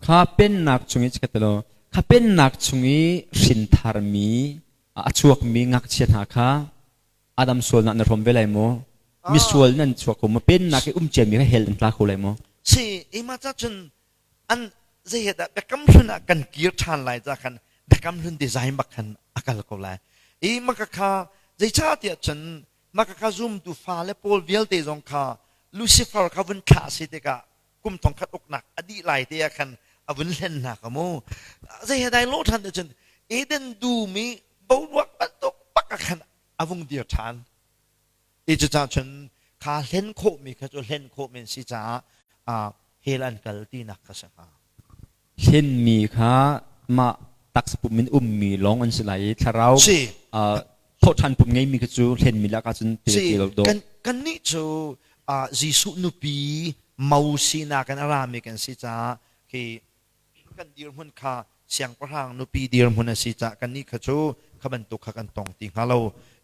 Kha pennak chung i chikkhatelaw kha pennak chung i hrintharmi a chuakmi ngakchia hna kha Adam sualnak na hrawm ve lai maw? Misual nan chuak ko maw? Pennak i um ciami kha hell an tla kho lai maw? Si, ima ca cun an zei he dah biakam hlun ah kan kir ṭhan lai ca khan biakam hlun design bak khan a kal ko lai. I maka kha zeicah tiah cun maka kha zumtu fale pawl vialte zong kha Lucifer kha vun thlah si tikah kum thong khat uknak a dih lai te ah khan a vun hlen hna ka mu. Zei he dai lawh ṭhan te cun Eden dum i boruak bantuk bak ah khan a vung dir ṭhan. I cucaah cun kha hlen khawhmi kha cu hlen khawh men si caah hell an kal tinak kha si hnga. Hlenmi kha mah taksa pum in ummi lawng an si lai i thlarau Si. thawhṭhan pum ngeimi kha cu hlenmi lakah cun tel Si. ti lo dawh. Kan kannih cu Jesuh nupi mo sinak in a rami kan si caah khi kan dirhmun kha siangpahrang nupi dirhmun a si caah kannih kha cu kha bantuk kha kan tong ti hnga lo.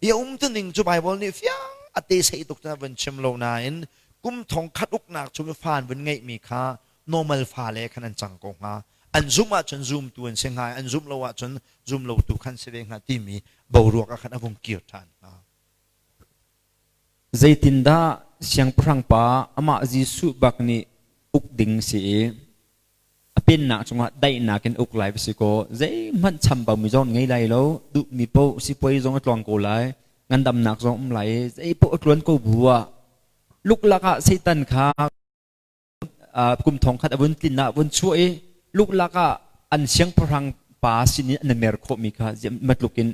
I a umtuning cu Baibal nih fiang a te sei tuk cun a vun chim lo nain kum thong khat uknak chung i fa an vun ngeihmi kha normal fale khan an cang ko hnga. An zumh ahcun zumtu an si hnga i an zumh lo ahcun zum lotu khan si ve hnga timi boruak ah khan a vung kir ṭhan hnga. Zeitindah siangpahrang pa amah Jesuh bak nih uk ding si i a pennak cungah daihnak in uk lai va si kaw zeihmanh chambaumi zong ngei lai lo duhmi paoh sipuai zong a tluang ko lai ngandamnak zong um lai i zei paoh a tluan ko bu ah luklak ah Satan kha kum thong khat a vun tlin ah vun chuah i luklak ah an siangpahrang pa sin in an mer khawhmi kha matluk in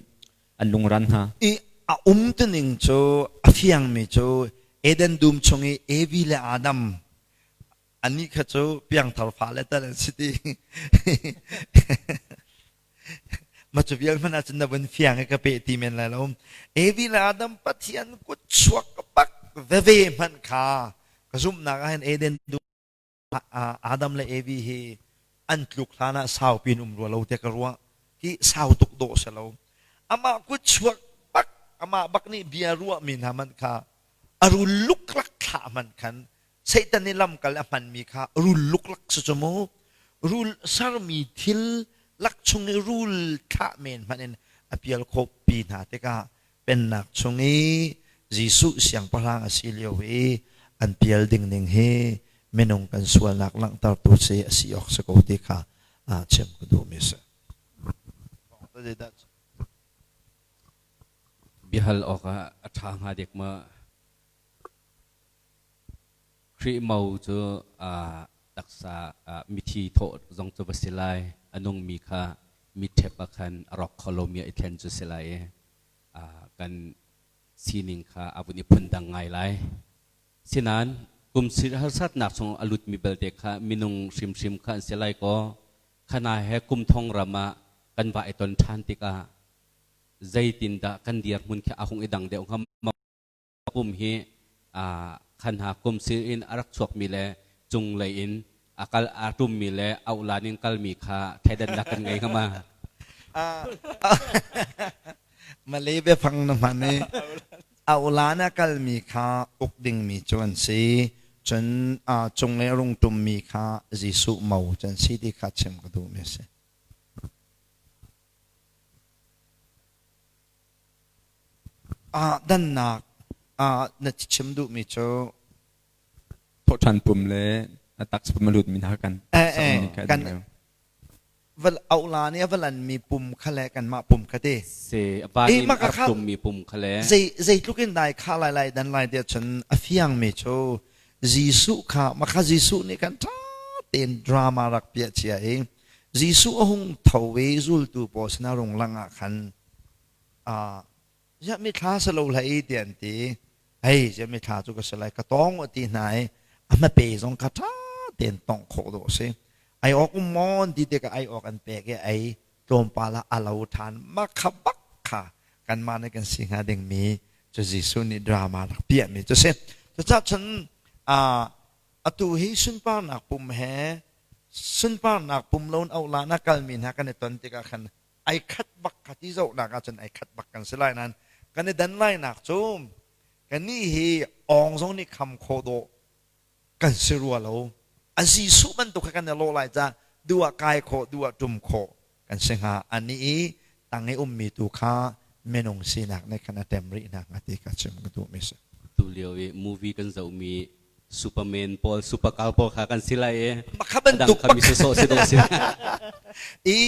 an lungran hna. I a umtuning cu a fiangmi cu Eden dum chung i Evi le Adam anih kha cu piangthar fale tal an si ti. Ma cu vial hmanh ahcun na vun fiang i ka peh ti men lai lo. Evi le Adam Pathian kut chuak bak veve hmanh kha ka zumhnak ah hin Eden dum Adam le Evi hi an tluk hlan ah saupi in um rua lo te ka ruah. Hi sau tuk dawh si lo. Amah kut chuak bak amah bak nih bia ruahmi hna hmanh kha a rul luklak thlah hmanh khan Satan nih lamkal a hmanmi kha rul luklak si cu mu. Rul sermi thil lak chung i rul thlah men hmanh in a pial khawh pi hna tikah pennak chung i Jesuh siangpahrang a si lio i an pial ding ning hi minung kan sualnak langhtertu si a si awk si ko ti kha chim ka duhmi a si. Biahal awkah a ṭha hnga dek ma? Khrih mo cu taksa mithi thawh zong cu va si lai, a nungmi kha mitṭhep ah khan a rawk kho lomi ah i thlen cu si lai i kan sining kha a vun i phundang ngai lai. Sinain kum harsatnak chung a lutmi belte kha minung hrimhrim kha an si lai kaw, khana he kum thong ram ah kan va i ton ṭhan tikah zeitindah kan dirhmun khi a hung i dang deuh hnga maw? Kum hi khan ha kum sin in a rak chuakmi le cunglei in a kal a ṭummi le auhlan in kalmi kha thleidannak kan ngei hnga ma? Malay biafang na hman i auhlan a kalmi kha uk dingmi cu an si. Cun cunglei a rung ṭummi kha Jesuh mo cu an si ti kha chim ka duhmi a si. Dannak na chim duhmi cu thawhṭhan pum le taksa pum a lutmi hna kan kan val aula nih a valan mi pum kha le kanmah pum kha ti se van in a rak tum mi pum kha le zei zeitluk in dai kha lai lai dan lai tiah cun a fiang mi cu Jesuh kha makha Jesuh nih kan ṭha tein drama rak piah cia i Jesuh a hung tho i zultu pawl sinah rung lang ah khan ziah mithla si lo hlei tiah an ti. Hei ziah mithla cu ka si lai ka tawng a ti hna i a hmape zong kha ṭha tein tongh khawh dawh a si. Ai awk um maw an ti tikah ai awk an pek i ei tlawmpal ah a lo ṭhan. Mah kha bak kha kanmah nih kan si hnga dingmi cu Jesuh nih drama rak piahmi cu si. Cucaah cun atu hi sunparnak pum he sunparnak pum loin auhlan a kalmi hna kan i ton tikah khan ai khat bak kha ti zohnak ahcun ai khat bak kan si lai nain kan i dan lainak cu kannih hi awng zong nih kham khawh dawh kan si rua lo. A Jesuh bantuk kha kan i lawh lai ca. Duh ah kai khawh, duh ah ṭum khawh kan si hnga. Anih i tang i ummi tu kha minung sinak nih khan a tem rih hna hnga ti kha chim ka duhmi si. Tu lio i movie kan zohmi Superman pawl, Supercar pawl kha kan si lai i Mah kha bantuk adang kha mi sawsawh si dawh si. I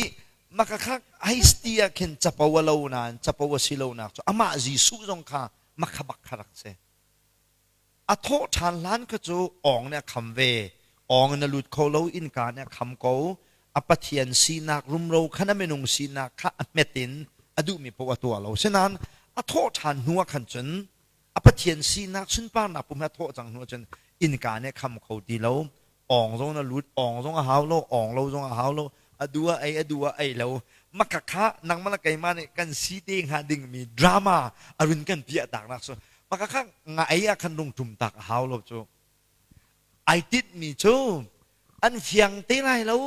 mah kha heist ah khin capo a lo nain capo a si lonak cu amah Jesuh zong kha mah kha bak kha rak si. A thawh ṭhan hlan kha cu awng nih a kham ve. Awng in a lut kho lo, innka nih a kham ko. A Pathian sinak rumro khan a minung sinak kha a hmet in a duhmi paoh a tuah lo. Sinain a thawh ṭhan hnu ah khan cun a Pathian sinak sunparnak pum he a thawh cang hnu ah cun innka nih a kham kho ti lo. Awng zong na lut, awng zong a hau lo, awng lo zong a hau lo. A duh ah ei, a duh ah ei lo. Maka kha nangmah le keimah nih kan si te hnga dingmi drama a run kan piah taknak cu maka kha nga ei ah khan rung ṭum tak a hau lo cu. Ai tinhmi cu an fiang te lai lo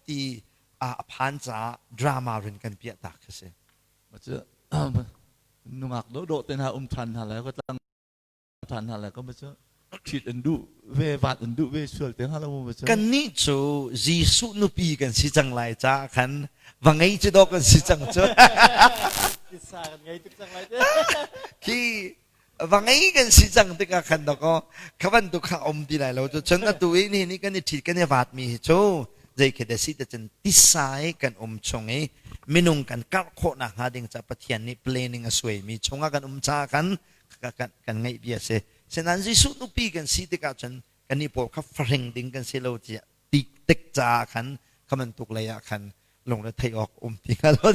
ti a phan caah drama run kan piah tak khi si. Nungak dawhdawh te hna um ṭhan hna lai ka tlang ṭhan hna lai ka ma cu ṭhit an duh ve vat an duh ve sual te hnga lo mu cu. Kannih cu Jesuh nupi kan si cang lai caah khan va ngei cu dawh kan si cang cu. Titsa kan ngei tuk cang lai te. Khi va ngei kan si cang tikah khan dakaw kha bantuk kha um ti lai lo cu cun atu i nihin i kan i ṭhit kan i vat mi hi cu zei khi dah si ti cun tisa i kan um chung i minung kan karh khawh nakhnga ding ca Pathian nih planning a suai mi chungah kan um caah khan kan ngeih bia si. Sinain Jesuh nupi kan si tikah cun kannih pawl kha fahring ding kan si lo tiah tik tik caah khan kha bantuk lei ah khan lungre theih awk um ti hnga lo.